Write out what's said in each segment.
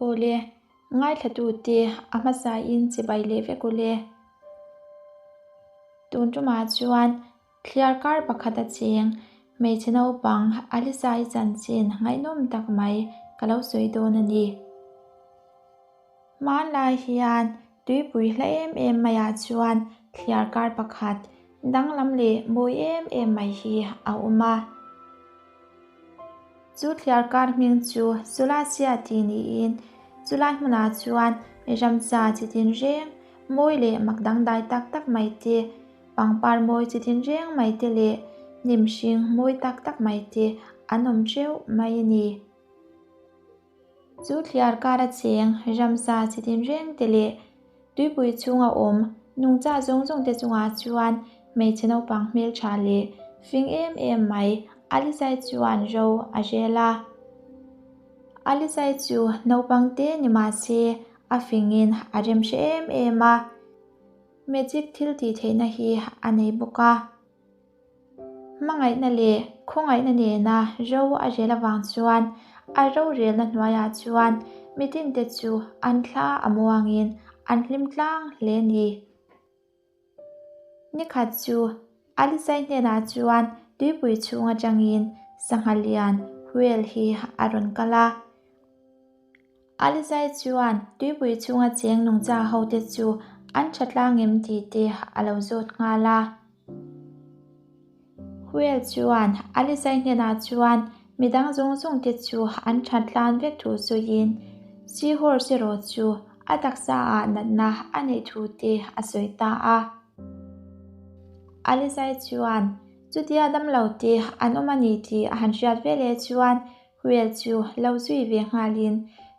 Awle, ngaithlatute a hmasain chibai leh vek ule. Tun tumah chuan thliar kar pakhat a cheng hmeichhe naupang Alisa-i chanchin ngaihnawm tak mai ka lo sawi dawn a ni. Hmanlai hian tuipui hla em em maiah chuan thliar kar pakhat danglam leh mawi em em mai hi a awm a. Chu thliar kar hming chu Sulasia tih niin chulai hmunah chuan ramsa chi tinreng mawi leh mak dangdai tak tak mai te, pangpar mawi chi tinreng mai te leh hnim hring mawi tak tak mai te an awm teuh mai a ni. Chu thliar kar a cheng ramsa chi tinreng te leh tuipui chhunga awm nungcha zawng zawng te chungah chuan hmeichhe naupang hmeltha leh fing em em mai Alisai chuan ro a rel a. Alisai chu naupang te ni mah se a fingin a remhre em em a, magic thil tih theihna hi a nei bawk a. Hmangaihna leh khawngaihna nena ro a rel avang chuan a rorelna hnuaiah chuan mitinte chu an thla a muangin an hlim tlang hle a ni. Nikhat chu Alisai hnenah chuan tuipui chhung atangin sangha lian whale hi a rawn kal a. Alizai chuan tuipui chhunga cheng nungcha hote chu an tha tlang em tih te a lo zawt nghal a. Whale chuan Alizai hnenah chuan midang zawng zawng te chu an tha tlan vek thu sawiin Seahorse erawh chu a taksa ah natna a neih thu te a sawi ta a. Alizai chuan chutia damlo te an awm a ni tih a han hriat veleh chuan Whale chu lo zui ve nghalin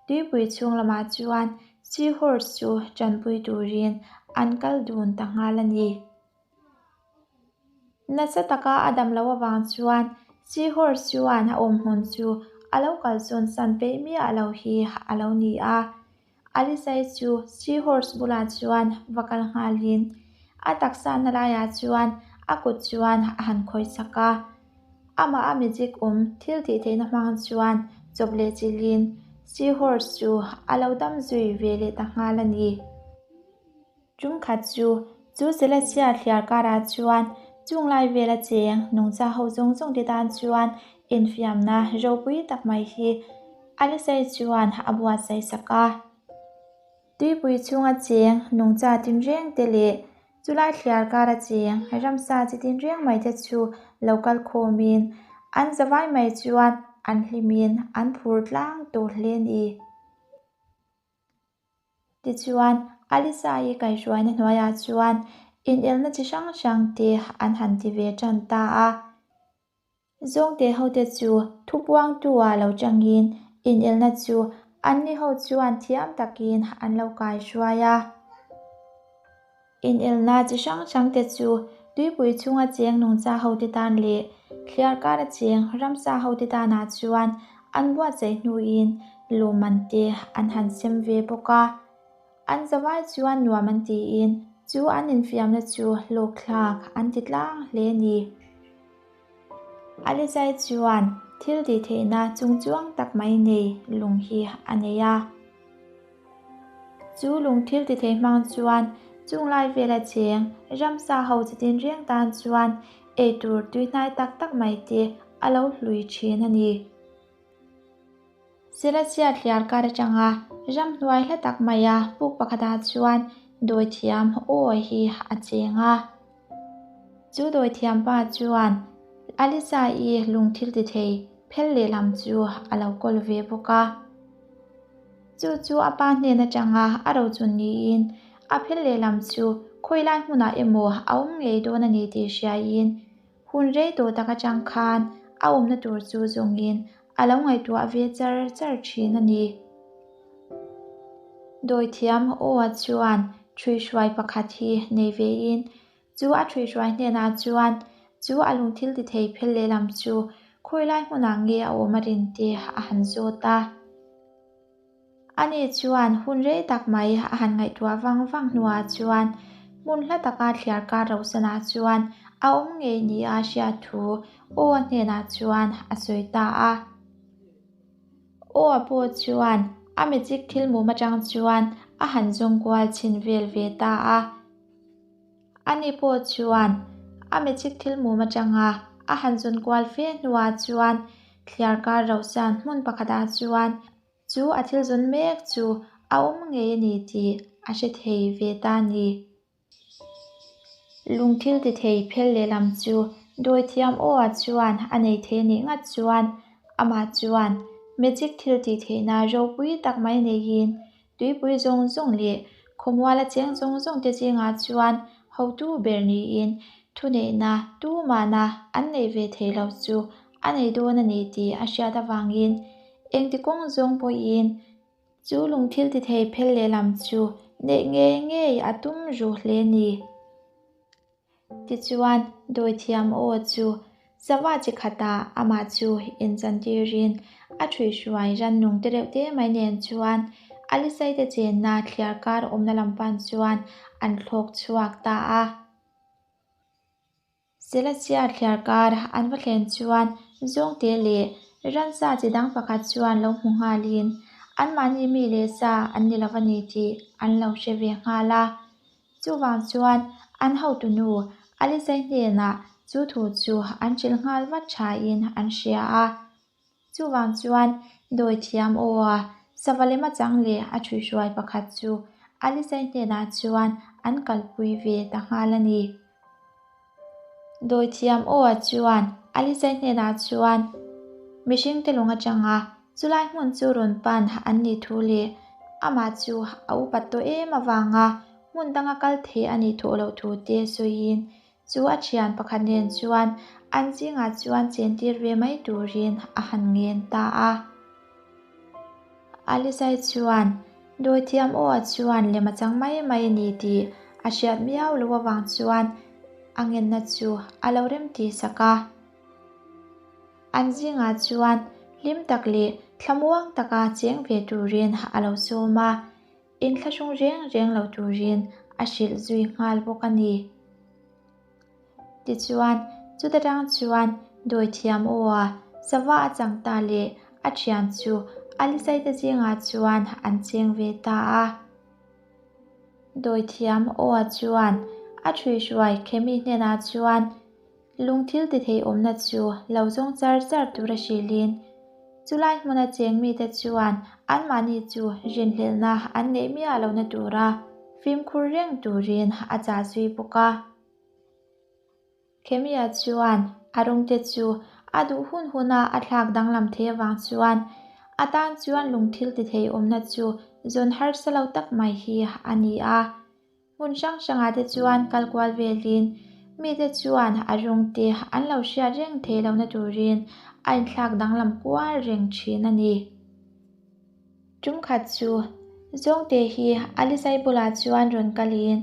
tuipui chhung lamah chuan Seahorse chu tanpui turin an kal dun ta nghal a ni. Nasa taka a dam loh avang chuan Seahorse chuan a awmhmun chu a lo kalsawn san peih miah lo hi a lo ni a. Alisai chu Seahorse bulah chuan va kal nghalin a taksa na laiah chuan a kut chuan a han khawih sak a. Amah a magic awm thil tih theihna hmang chuan chawp leh chilhin Seahorse chu a lo dam zui ve leh ta nghal a ni. Ṭumkhat chu, chu Celestia thliar karah chuan chung lai vela cheng nungcha ho zawng zawng te tan chuan infiamna ropui tak mai hi Alisei chuan a buatsaih sak a. Tuipui chhunga cheng nungcha tinreng te leh chulai thliar kara cheng ramsa chi tinreng mai te chu lo kal khawmin an zavai mai chuan an hlimin an phur tlang tawh hle a ni. Tichuan, Alisa-i kaihruaina hnuaiah chuan inelna chi hrang hrang te an han ti ve tan ta a. Zawngte hote chu thupuangtu-ah lo changin inelna chu anni ho chuan thiam takin an lo kaihruai a. Inelna chi hrang hrang te chu tuipui chhunga cheng nungcha hote tan leh thliar kara cheng ramsa hote tanah chuan an buatsaih hnuin lawmman te an han sem ve bawk a. An zavai chuan nuam an tiin chu an infiamna chu hlawkthlak an ti tlang hle a ni. Alizai chuan thil tih theihna chungchuang tak mai nei lung hi a nei a. Chu lung thil ti thei hmang chuan chung lai vela cheng ramsa ho chi tinreng tan chuan eitur tuihnai tak tak mai te a lo hlui thin a ni. Selasia thliar kar atanga ramhnuai hla tak maia puk pakhatah chuan dawithiam aw hi a cheng a. Chu dawithiam pa chuan Alisa-i lung thil ti thei phel lehlam chu a lo kawl ve bawk a. Chu chu a pa hnen atanga a rochun niin a phel lehlam chu khawilai hmunah emaw a awm ngei dawn a ni tih hriaiin hun rei tawh tak atang khan a awmna tur chu zawngin a lo ngaihtuah ve char char thin a ni. Dawithiam Oa chuan ṭhuihruai pakhat hi nei vein chu a ṭhuihruai hnenah chuan chu a lungthil ti thei phel lehlam chu khawilai hmunah nge a awm a rin te a han zawt a. Ani chuan hun rei tak mai a han ngaihtuah vang vang hnuah chuan hmun hla taka thliar kar rosanah chuan a awm ngei nia a hriat thu Oa hnenah chuan a sawi ta a. Aw a pawh chuan A magic thil mum atang chuan a han zawng kual chhin vel ve ta a. Ani pawh chuan a magic thil mum atanga a han zawn kual fe hnuah chuan thliarkar rauhsan hmun pakhatah chuan chu a thil zawn mek chu a awm ngei a ni tih a hre thei ve ta a ni. Lungthil ti thei phel lehlam chu dawithiam aw-ah chuan a nei thei a nih ngat chuan amah chuan magic thil tih theihna ropui tak mai neiin tuipui zawng zawng leh khawmuala cheng zawng zawng te zingah chuan hotu ber niin thuneihna tumahna an neih ve theih loh chu a nei dawn a ni tih a hriat avangin engti kawng zawng pawhin Chu lungthil ti thei phel lehlam chu neih ngei ngei a tum ruh hle ni. Tichuan, dawithiam aw chu sava chi khatah amah chu inchantirin a ṭhuihhruai rannung te reuh te mai nen chuan Alisai te chenna thliar kar awmna lam pan chuan an thlawk chhuak ta a. Selasia thliar kar an va thlen chuan Zawngte leh ransa chi dang pakhat chuan lo hmu nghalin anmahni mi leh sa an ni lo a ni tih an lo hre ve nghal a. Chuvang chuan an hotunu Alisai hnenah chu thu chu an hrilh nghal vat thain an hria a. Chuvang chuan dawithiam aw a sava lema chang leh a ṭhuihruai pakhat chu Alisai hnenah chuan an kalpui ve ta nghal a ni. Dawithiam aw a chuan Alisai hnenah chuan mihringte lung atanga chulai hmun chu rawn pan an nih thu leh amah chu a upat tawh em avanga hmun danga kal thei a nih thawh loh thu te sawiin Chu a thian pakhat nen chuan an zingah chuan chentir ve mai turin a han ngen ta a. Alisai chuan dawithiam aw a chuan lem a chang mai mai a ni tih a hriat miau lo avang chuan a ngenna chu a lo remti sak a. An zingah chuan hlim tak leh thlamuang taka cheng ve turin a lo sawm a. Inthlahrung reng reng lo turin a hrilh zui nghal bawk a ni. Tichuan, chuta tang chuan dawithiam aw a sava a chang ta leh a thian chu Alisaite zingah chuan an cheng ve ta a. Dawithiam aw chuan a ṭhuihruai Khemi hnenah chuan, Lungthil ti thei awmna chu lo zawng char char tur a hrilhin, chulai hmuna cheng mite chuan anmahni chu rinhlelhna an neih miah lohna tura fimkhur reng turin a chah zui bawk a. Khemia chuan a rawngte chu a duh hun huna a thlak danglam thei avang chuan a tan chuan lungthil ti thei awmna chu zawn harsa lo tak mai hi a ni a. Hmun hrang hrangah te chuan kal kual velin mite chuan a rawng te an lo hriat reng thei lohna turin a inthlak danglam kual reng thin a ni. Tum khat chu Zawngte hi Alisai bulah chuan rawn kalin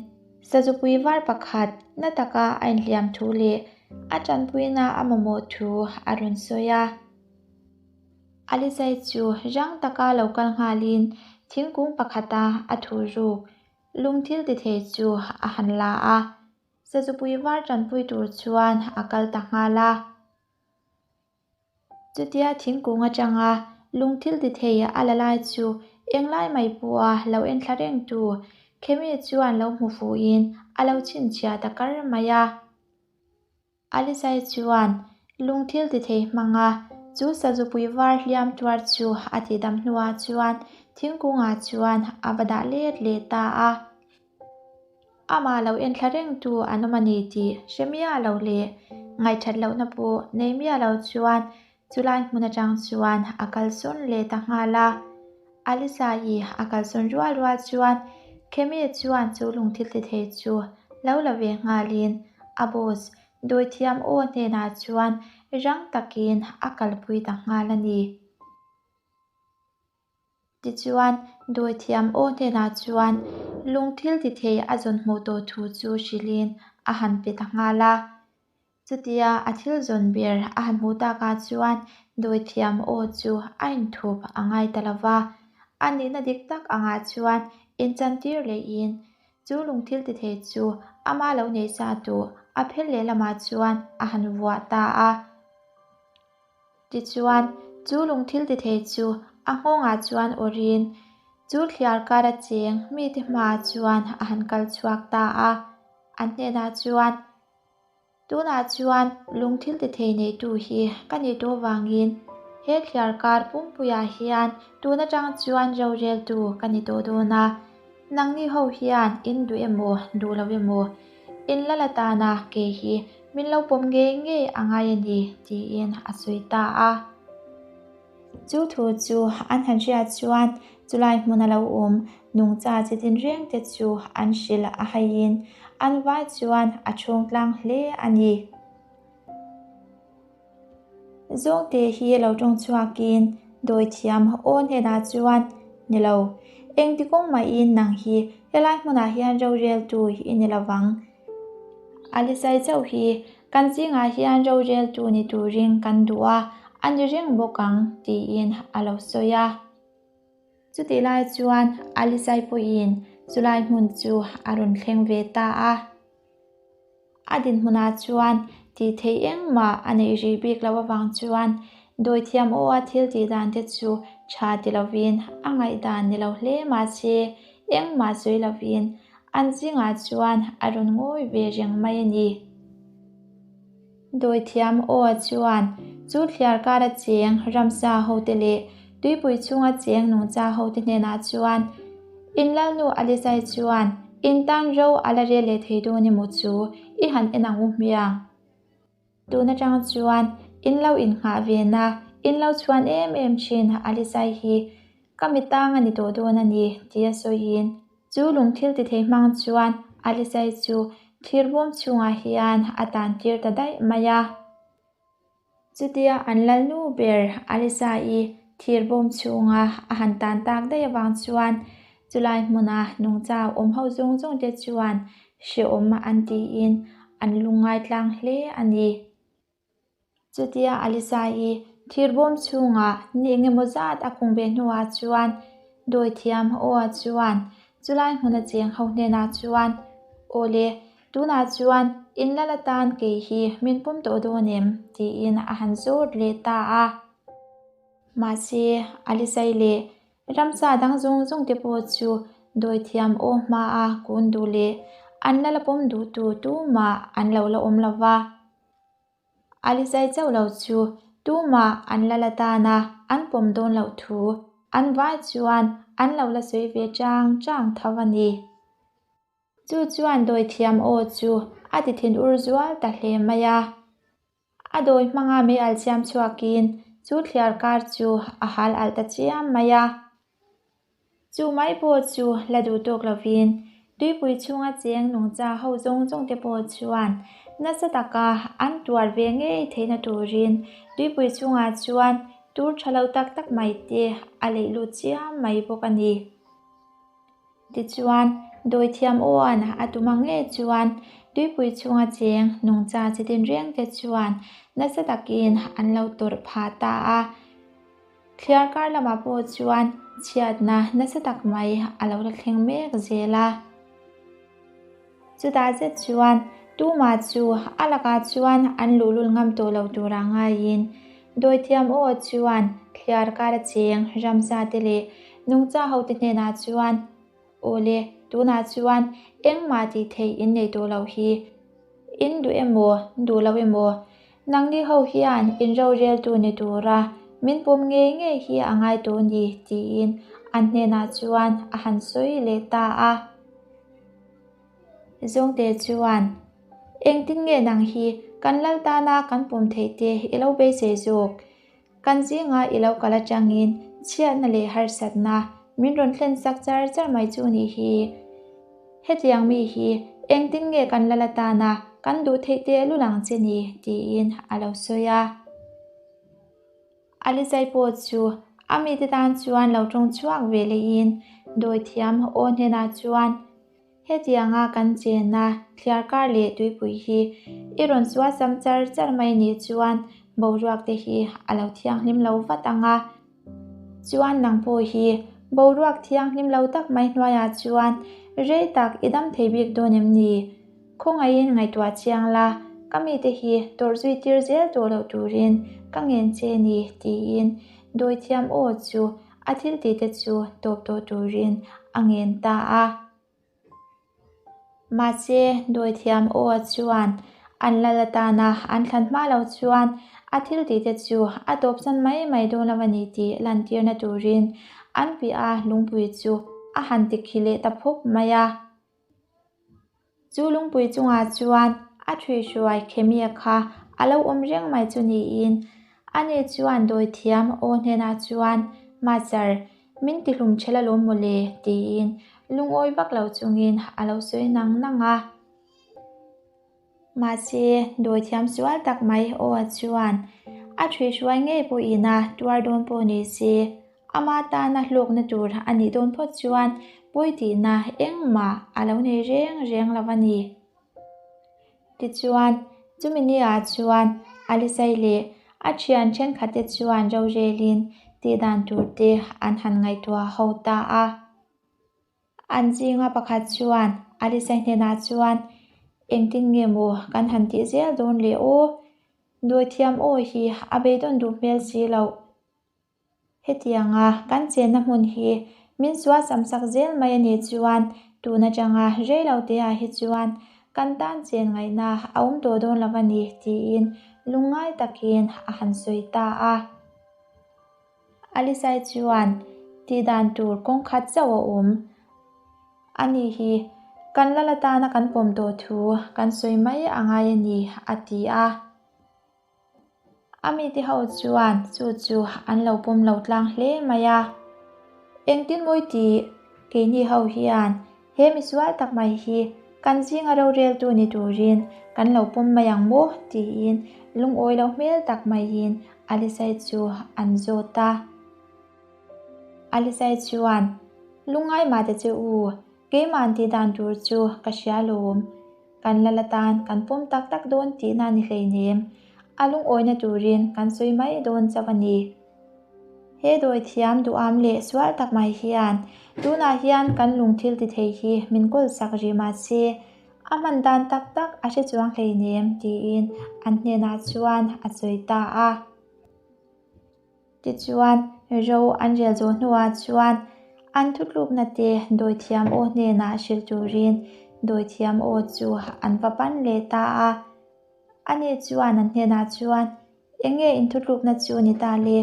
sazupui var pakhat na taka a inhliam thu leh a tanpuina a mamawh thu a rawn sawi a. Alisai chu rang taka lo kal nghalin thingkung pakhata a thu ruk Lungthil ti thei chu a han la a, sazupui var tanpui tur chuan a kal ta nghal a. Chutia thingkung atanga lungthil ti thei a la lai chu englai mai pawha lo enthla reng tu Khemi chuan lo hmu fuhin a lo chhinchhiah ta kar mai a. Alisai chuan lungthil ti thei hmang a, chu sazupui var hliam tuar chu a tihdam hnuah chuan thingkungah chuan a va dah let leh ta a. Amah lo enthla rengtu an awm a ni tih hre miah lo leh ngaihthat lohna pawh nei miah lo chuan Chulai hmun atang chuan a kalsawn leh ta nghal a. Alisa-i a kalsawn rual rual chuan Khemi chuan chu lungthil ti thei chu lo la ve nghalin a boss dawithiam aw hnenah chuan rang takin a kalpui ta nghal a ni. Tichuan, dawithiam aw hnenah chuan lungthil ti thei a zawn hmuh tawh thu chu hrilhin a han pe ta nghal a. Chutia a thil zawn ber a han hmuh takah chuan dawithiam aw chu a inthup a ngai ta lo va, a nihna dik tak angah chuan inchantir lehin chu lungthil ti thei chu ama lo nei sa tawh a phel lehlamah chuan a han vuah ta a. Tichuan, chu lungthil ti thei chu a nghawngah chuan awrhin Chu thliar kar a cheng mite hmaah chuan a han kal chhuak ta a, an hnenah chuan, Tunah chuan lung thil ti thei neitu hi ka nih tawh vangin he thliar kar pumpuiah hian tun atang chuan roreltu ka ni tawh dawn a, nangni ho hian in duh emaw duh lo emaw in la la tana kei hi min lo pawm ngei ngei a ngai a ni tiin a sawi ta a. Chu thu chu an han hriat chuan chulai hmun a lo awm nungcha chi tinreng te chu an hrilh a haiin an vai chuan a chhung tlang hle a ni. Zawngte hi lo tawng chhuakin dawithiam aw hnenah chuan, Ni lo, engti kawng mahin nang hi helai hmunah hian roreltu i ni lovang. Alisai chauh hi kan zingah hian roreltu ni turin kan duh a, a ni reng bawk ang, tiin a lo sawi a. Chutih lai chuan Alisai pawhin chulai hmun chu a rawn thleng ve ta a. A dinhmunah chuan tih theih engmah a neih rih bik loh avang chuan dawithiam aw-a thil tih dan te chu tha ti lovin a ngaihdan ni lo hle mahse engmah sawi lovin an zingah chuan a rawn ngawi ve reng mai a ni. Dawithiam aw chuan chu thliar kara cheng ramsa hote leh tuipui chhunga cheng nungcha hote hnenah chuan In lalnu Alisai chuan in tan ro a la rel leh thei dawn emaw chu i han en ang u hmiang. Tun atang chuan in lo innghah ve na, in lo chhuan em em thin Alisai hi ka mi tang a ni tawh dawn a ni tia sawiin Chu lungthil ti thei hmang chuan Alisai chu thirbawm chhungah hian a tan tir ta daih mai a. Chutia an lalnu ber Alisai thirbawm chhunga a han tan tak daih avang chuan chulai hmuna nungcha awm ho zawng zawng te chuan hrehawm an tiin an lungngai tlang hle a ni. Chutia Alisa-i thirbawm chhungah ni eng emaw zat a khung ve hnuah chuan dawithiam aw chuan chulai hmuna cheng ho hnenah chuan, Aw le, tunah chuan in lal atan kei hi min pawm tawh dawn em? tiin a han zawt leh ta a. Mahse, Alisai leh Ramsa dang zawng zawng te pawh chu dawithiam aw hmaa kun duh leh an lal a pawm duhtu tumah an lo la awm lo va. Alizai chauh lo chu tumah an la la tan a, an pawm dawn loh thu an vai chuan an lo la sawi ve chang chang tho a ni. Chu chuan dawithiam aw chu a ti thin ur zual ta hle mai a. A dawi hmanga mei al siam chhuakin chu thliar kar chu a hal alh ta chiam mai a. Chu mai pawh chu la duh tawk lovin tuipui chhunga cheng nungcha ho zawng zawng te pawh chuan nasa taka an tuar ve ngei theihna turin tuipui chhungah chuan tur tha lo tak tak mai te a leih lut chiam mai bawk a ni. Tichuan, dawithiam aw-an a tum ang ngei chuan tuipui chhunga cheng nungcha chi tinreng te chuan nasa takin an lo tawrh phah ta a. Thliar kar lamah pawh chuan chhiatna nasa tak mai a lo la thleng mek zel a. Chutah zet chuan tumah chu a lakah chuan an luhlul ngam tawh lo tura ngaiin dawithiam aw chuan thliar kar a cheng ramsa te leh nungcha hote hnenah chuan, Aw le, tunah chuan engmah tih theih in nei tawh loh hi. In duh emaw, duh lo emaw, nangni ho hian in roreltu ni tura min pawm ngei ngei hi a ngai tawh ni tiin an hnenah chuan a han sawi leh ta a. Zawngte chuan, Engtin nge nang hi kan lal tana kan pawm theih te i lo beisei zawk? Kan zinga i lo kal atangin chhiatna leh harsatna min rawn thlen sak char char mai chu nih hi. Hetiang mi hi engtin nge kan lal atana kan duh theih tehlul ang che ni? tiin a lo sawi a. Alizai pawh chu a mite tan chuan lo tawng chhuak ve lehin dawithiam aw hnenah chuan, Hetianga kan chenna thliarkar leh tuipui hi i rawn suasam char char mai nih chuan boruak te hi a lo thianghlim lo vat ang a. Chuan nang pawh hi boruak thianghlim lo tak mai hnuaiah chuan rei tak i dam thei bik dawn em ni? Khawngaihin ngaihtuah chiang la, ka mite hi tawrh zui tir zel tawh loh turin ka ngen che ni tiin dawithiam aw chu. a thiltihte chu tawp tawh turin a ngen ta a. Mahse, dawithiam aw chuan an lal atana an thlan hma lo chuan a thiltihte chu a tawpsan mai mai dawn lo a ni tih lantirna turin an piah a lungpui chu a han tikhi leh ta phawp mai a. Chu lungpui chungah chuan a ṭhuihruai Khemia kha a lo awm reng mai chu niin ani chuan dawithiam aw hnenah chuan, Machar, min tihlum ṭhel alawm mawle, tiin lungawi vak lo chungin a lo sawi nang nang a. Mahse, dawithiam sual tak mai aw chuan a ṭhuihruai ngei pawhin a tuar dawn pawh ni se, Ama tana hlawkna tur a nih dawn phawt chuan pawi tihna engmah a lo nei reng reng lo a ni. Tichuan, chumi niah chuan Alisai leh a thian thenkhatte chuan rorelin tihdan turte an han ngaihtuah ho ta a. An zinga pakhat chuan Alisai hnenah chuan, Engtin nge maw kan han tih zel dawn le aw? Dawithiam aw hi a beidawn duh hmel si loh. Hetianga kan chenna hmun hi min sual sam sak zel mai a nih chuan tun atanga rei lo te ah hi chuan kan tan chen ngaihna a awm tawh dawn lo a ni tiin lungngai takin a han sawi ta a. Alisai chuan tihdan tur kawng khat chauh a awm a nih hi kan lal atana kan pawm tawh thu kan sawi mai a ngai a ni a ti a. A mite ho chuan chu chu an lo pawm lo tlang hle mai a. Engtin mawi tih keini ho hian he misual tak mai hi kan zinga roreltu ni turin kan lo pawm mai ang maw tiin lungawi lo hmel tak maiin Alisai chu an zawt a. Alisai chuan, Lungngai mah ta che u, keimah an tih dan tur chu ka hria lawm. Kan lal atan kan pawm tak tak dawn tihna ni hleinem, a lungawina turin kan sawi mai dawn chauh a ni. He dawithiam duham leh sual tak mai hian tunah hian kan lung thil ti thei hi min kawl sak rih mah se, a hman dan tak tak a hre chuang hleinem tiin an hnenah chuan a sawi ta a. Tichuan, ro an rel zawh hnuah chuan an thutlukna te dawithiam aw hnenah hrilh turin dawithiam aw chu an va pan leh ta a. Ani chuan an hnenah chuan, Eng nge in thutlukna chu ni ta le?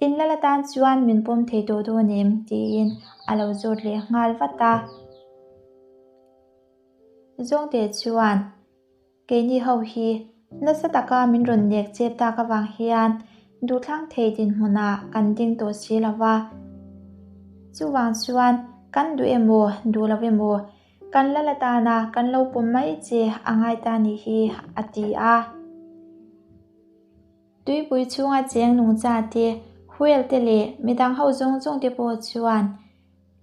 In lal atan chuan min pawm thei tawh dawn em? tiin a lo zawt leh nghal vat a. Zawngte chuan. Keini ho hi nasa taka min rawn nek chep tak avang hian duhthlang thei dinhmunah kan ding tawh si lo va. Chuvang chuan kan duh emaw duh lo emaw kan lal atana kan lo pawm mai che a ngai ta nih hi a ti a. Tuipui chhunga cheng nungcha te, whale te leh midang ho zawng zawng te pawh chuan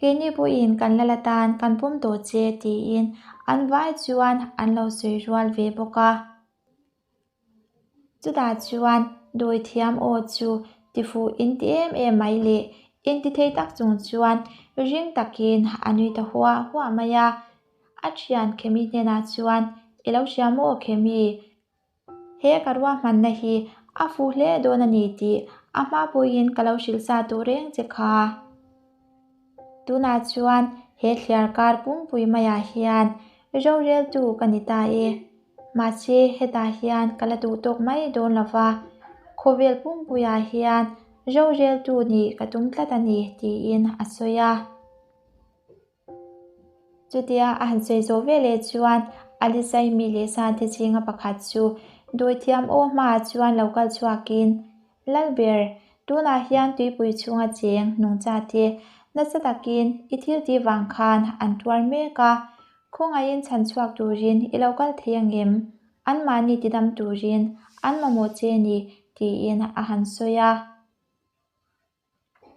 Keini pawhin kan lal atan kan pawm tawh che tiin an vai chuan an lo sawi rual ve bawk a. Chutah chuan dawithiam aw chu tifuh inti em em mai leh inti thei tak chung chuan ring takin a nui ta huah huah mai a. A thian Khemi hnenah chuan, I lo hria maw Khemi? He ka ruahmanna hi a fuh hle dawn a ni tih a hma pawhin ka lo hrilh sa tawh reng che kha. Tunah chuan he thliar kar pumpui maiah hian roreltu ka ni ta e. Mahse hetah hian ka la duh tawk mai dawn lo va, khawvel pumpuiah hian roreltu nih ka tum tlat a ni tiin a sawi a. Chutia a han sawi zawh veleh chuan Alisai mi leh sate zinga pakhat chu dawithiam aw hmaah chuan lo kal chhuakin, Lalber, tunah hian tuipui chhunga cheng nungchate nasa takin i thil tih vang khan an tuar mek a, khawngaihin chhan chhuak turin i lo kal thei angem? Anmahni tidam turin an mamawh che ni, tiin a han sawi a.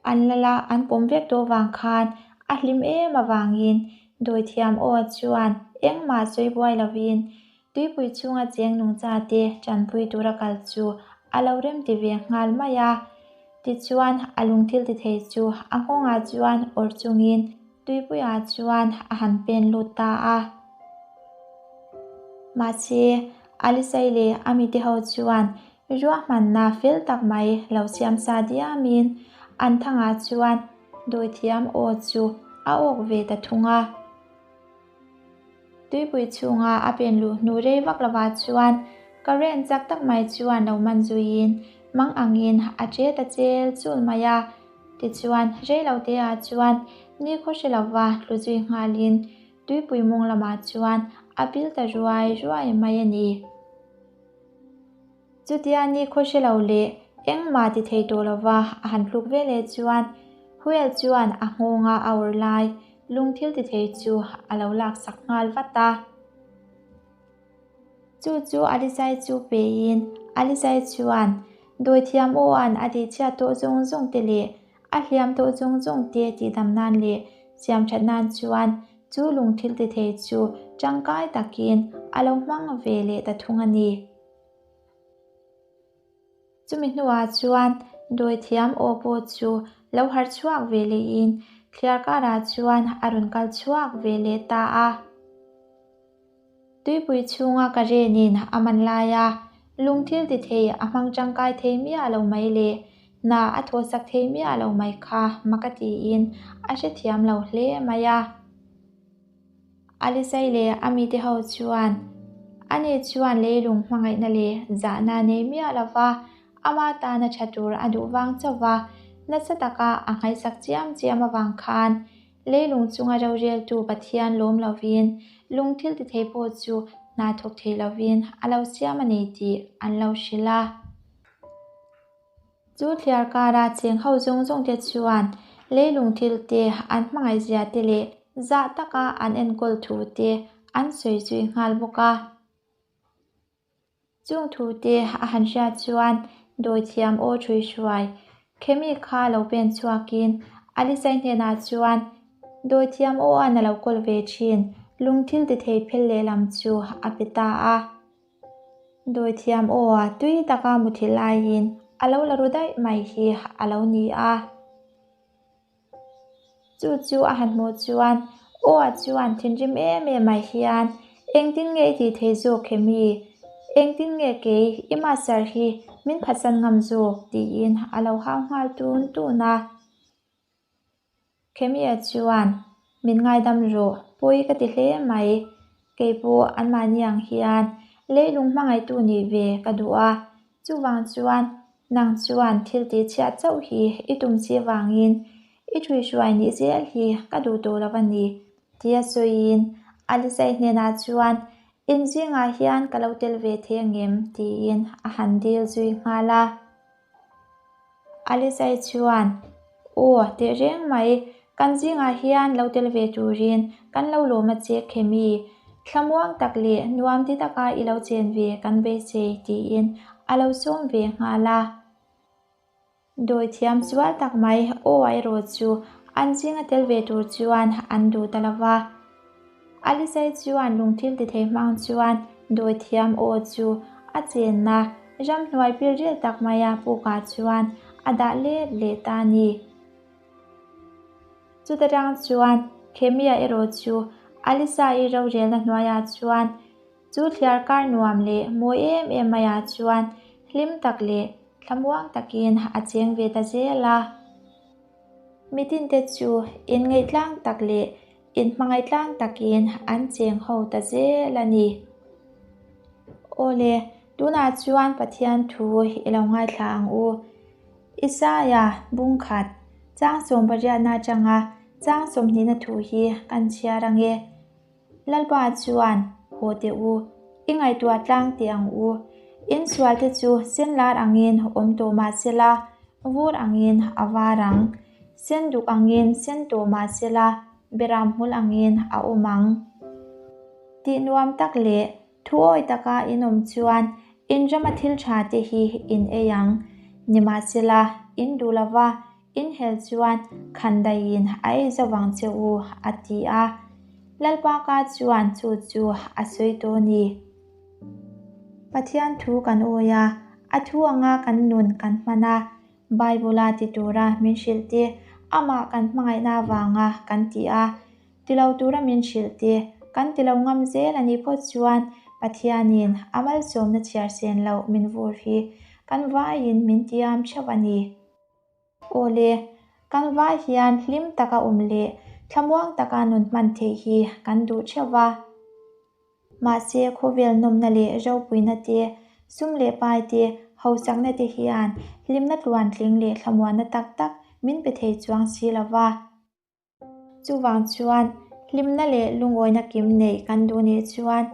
An lal a, an pawm vek tawh vang khan a hlim em avangin dawithiam aw chuan engmah sawi buai lovin tuipui chhunga cheng nungcha te tanpui tura kal chu a lo rem ti ve nghal mai a. Tichuan a lungthil ti thei chu a nghawngah chuan awrh chungin tuipuiah chuan a han pen lut ta a. Mahse, Alisai leh a mite ho chuan Ruahmanna fel tak mai lo siam sa diamin an thangah chuan Dawithiam aw chu a awk ve ta thung a. Tuipui chhunga a pen luh hnu rei vak lovah chuan current chak tak mai chuan lo man zuiin mang angin a che ta chel chul mai a. Tichuan, rei lo te ah chuan nikhaw hre lova tlu zui nghalin tuipui mawng lamah chuan a pil ta ruai ruai mai a ni. Chutia nikhaw hre lo leh engmah ti thei tawh lova a han tluk ve leh chuan Huel chuan a nghawnga a awrh lai lung thil ti thei chu a lo laksak nghal vat a. Chu chu Alisai chu peiin Alisai chuan Dawithiam aw-a'n a tihchhiat tawh zawng zawng te leh a hliam tawh zawng zawng te tihdam nan leh siamthat nan chuan chu lung thil ti thei chu tangkai takin a lo hmang ve leh ta thung a ni. Chumi hnuah chuan dawithiam aw pawh chu lo harh chhuak ve lehin thliar karah chuan a rawn kal chhuak ve leh ta a. Tuipui chhunga ka renin a man laia lung thil ti thei a hmang tangkai thei miah lo mai leh hna a thawhsak thei miah lo mai kha mak a tiin a hrethiam lo hle mai a. Alisai leh a mite ho chuan ani chuan leilung hmangaihna leh zahna nei miah lova ama tana tha tur a duh vang chauh va, nasa taka a nghaihsak chiam chiam avang khan Leilung chunga roreltu Pathian lawm lovin lung thil ti thei pawh chu hna thawk thei lovin a lo siam a ni tih an lo hrilh a. Chu thliar kara cheng ho zawng zawng te chuan leilung thil te an hmangaih zia te leh zah taka an enkawl thu te an sawi zui nghal bawk a. Chung thu te a han hriat chuan dawithiam aw thui hruai Khemi kha lo pen chhuakin Alisai hnenah chuan dawithiam aw an a lo kawl ve thin lung thil ti thei phel lehlam chu a pe ta a. Dawithiam aw a tui taka muthilh laiin a lo la ru daih mai hi a lo ni a. Chu chu a han hmuh chuan Aw chuan thinrim em em ah hian engtin nge i tih thei zawk he mi? Engtin nge kei i master hi min phatsan ngam zawk? tiin a lo hau nghal tun tun a. Khemia chuan min ngaidam rawh, pawi ka ti hle mai. Kei pawh anmahni ang hian leilung hmangaihtu nih ve ka duh a, chuvang chuan nang chuan thil tih chhiat chauh hi i tum chi vangin i thuihhruai nih zel hi ka duh tawh lo a ni, tia sawiin Alisai hnenah chuan In zingah hian ka lo tel ve thei angem? tiin a han dil zui nghal a. Alisai chuan, Aw, tehreng mai, kan zingah hian lo tel ve turin kan lo lawm a che Khemi. Thlamuang tak leh nuam ti taka i lo chen ve kan beisei, tiin a lo sawm ve nghal a. Dawithiam sual tak mai aw erawh chu an zinga tel ve tur chuan an duh ta lo va. Alisai chuan lungthil ti thei hmang chuan dawithiam aw chu a chenna ramhnuai pilril tak maia pukah chuan a dah let leh ta a ni. Chuta tang chuan Khemia erawh chu Alisai rorelna hnuaiah chuan Chu thliar kar nuam leh mawi em em maiah chuan hlim tak leh thlamuang takin a cheng ve ta zel a. Mitinte chu inngaih tlang tak leh inhmangaih tlang takin an cheng ho ta zel a ni. Awle, tunah chuan Pathian thu i lo ngaithla ang u. Isaia bungkhat chang sawmpariatna atanga chang sawmhnihna thu hi kan chhiar ang e. Lalpa chuan, Haw teh u, i ngaihtuah tlang teh ang u. In sualte chu sen lar angin awm tawh mah sela, vur angin a var ang. Sen duk angin sen tawh mah sela, beram hmul angin a awm ang. Tih nuam tak leh thuawi taka in awm chuan in rama thil tha te hi in ei ang. Nimahsela, in duh lova Inhel chuan khandaiin a ei zo vang che u, a ti a. Lalpa ka chuan chu chu a sawi tawh a ni. Pathian thu kan awi a, a thu anga kan nun kan hman a, Bible-a ti tura min hrilh te, amah kan hmangaihna avanga kan ti a, ti lo tura min hrilh te, kan ti lo ngam zel a nih phawt chuan Pathianin a malsawmna chhiar sen loh min vur hi kan vaiin min tiam theuh a ni. Awle, Kan vai hian hlim taka awm leh thlamuang taka nun hman theih hi kan duh theuh va. Mahse, khawvel nawmna leh ropuina te, sum leh pai te, hausakna te hian hlimna tluantling leh thlamuanna tak tak min pe thei chuang si lo va. Chuvang chuan, hlimna leh lungawina kim neih kan duh nih chuan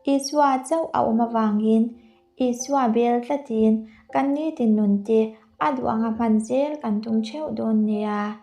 Isua chauh a awm avangin Isua bel tlatin kan nitin nunte a duh anga hman zel kan tum theuh dawn nia.